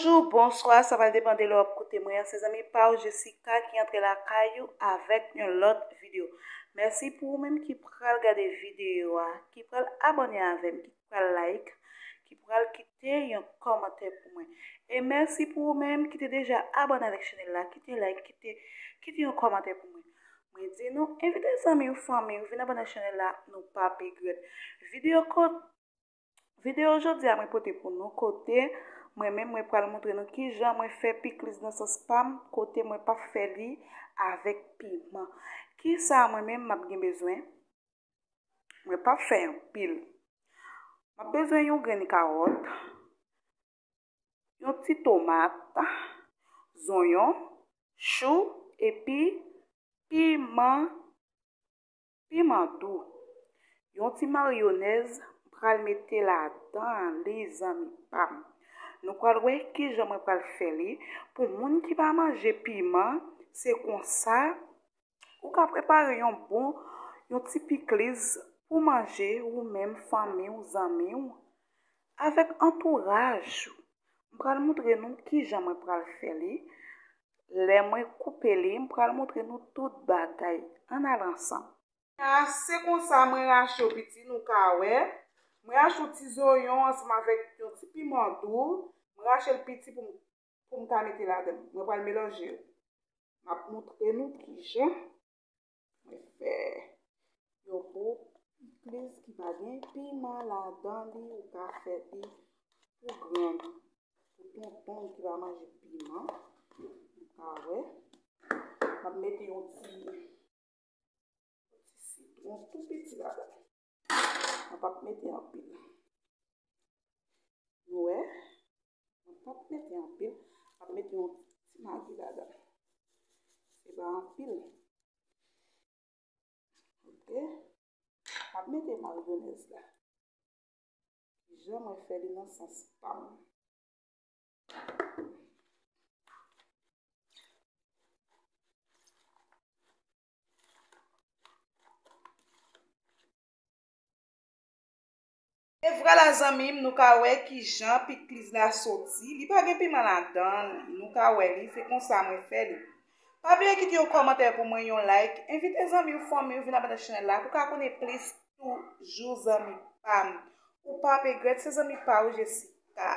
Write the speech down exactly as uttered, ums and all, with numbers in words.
Bonjou, bonswa, sa va depann de lè w ap koute mwen an. Se zanmi pa w Jessica ki antre lakay ou avèk yon lòt videyo. Mèsi pou ou menm ki pral gade videyo a, ki pral abòne avè m, ki pral like, ki pral kite yon kòmantè pou mwen. E mèsi pou ou menm ki te deja abòne avèk chanèl la, ki te like, ki te kite yon kòmantè pou mwen. Mwen di nou, envite zanmi w, fanmi w, vin abòne chanèl la, nou p ap regrèt. Videyo kot Videyo jodi a mwen pote pou nou kote mwen menm mwen pral montre nou kijan mwen fè pikliz nan sans pa m, kote mwen p ap fè li avèk piman. Kisa mwen menm m ap gen bezwen? Mwen p ap fè anpil. M ap bezwen yon grenn kawòt, yon ti tomat, zonyon, chou, epi piman, piman dou. Yon ti mayonèz m pral mete ladan li, zanmi pa m. Nou pral wè kijan mwen pral fè li. Pou moun ki pa manje piman, se konsa ou ka prepare yon bon, yon ti pikliz pou manje ou menm, fanmi w, zanmi w, avèk antouraj ou. M pral montre nou kijan mwen pral fè li. Lè mwen koupe li, m pral montre nou tout bagay. Ann al ansanm. A, se konsa mwen rache yo piti, nou ka wè. Mwen rache yon ti zonyon ansanm avèk yon ti piman dou. Mwen rache l piti pou m, pou m ka mete ladan l. Mwen pral melanje yo. M ap montre nou kijan mwen fè yon bon pikliz ki pa gen piman ladan li, ou ka fè li pou grann, pou tonton ki pa manje piman. Ou ka wè. M ap mete yon ti, yon ti sitwon tou piti ladan. Mwen p ap mete anpil. Nou wè? Mwen p ap mete anpil. M ap mete yon ti magi ladan. Se pa anpil. Ok. M ap mete mayonèz la. Kijan mwen fè li nan sans pa m. E vwala zanmi m, nou ka wè kijan pikliz la soti. Li pa gen piman ladan li. Nou ka wè li, se konsa mwen fè li. Pa bliye kite yon kòmantè pou mwen, yon like. Envite zanmi w, fanmi w vin abòne chanèl la pou w ka konnen plis toujou, zanmi pa m. Ou p ap regrèt, se zanmi pa w Jessica.